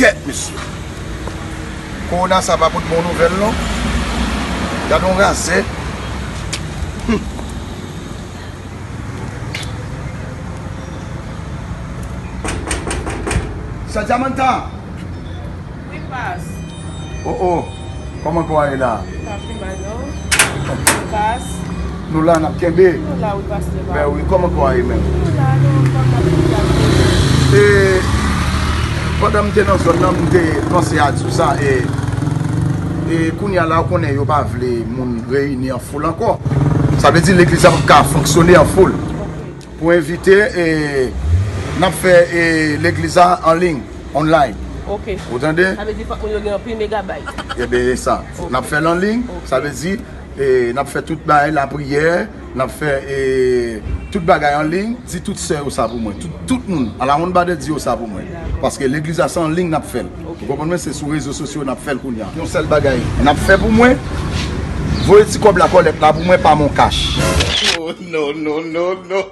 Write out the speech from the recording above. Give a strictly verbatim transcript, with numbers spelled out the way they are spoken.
Kèt, mesye. Kowona sa pa pote bon nouvèl, non. Gade yon razè. Hmm. Sa Diamanta. Wi, pas. Oh, oh. Kòman kò a ye la? Pa pi mal, non. Pas. Nou la, n ap kenbe. Nou la, wi, pastè, pa. Ben wi, kòman kò a ye menm? Nou la, nou, kòman n ap kenbe? E, pandan m te nan zòn nan, m te panse a di w sa, e, e kounye a la, ou konnen yo pa vle moun reyini an foul ankò. Sa vle di legliz la p ap ka fonksyone an foul. Pou envite, e, n ap fè, e, legliz la an liy, online. Ok. Ou tande? Sa vle di fòk moun yo gen anpil megabayt. Ebyen, e sa. Ok. N ap fè l an liy, ok, sa vle di, e, n ap fè tout bagay, lapriyè, n ap fè, e, tout bagay an liy. Di tout sè yo sa pou mwen. Tout, tout moun. Alawonnbadè, di yo sa pou mwen. Dakò. Paske legliz la, se an liy n ap fè l. Ok. Ou konprann mwen? Se sou rezo sosyo n ap fè l kounye a. Yon sèl bagay n ap fè pou mwen, voye ti kòb la, kòlèt la pou mwen pa Moncash. Oh, non, non, non, non.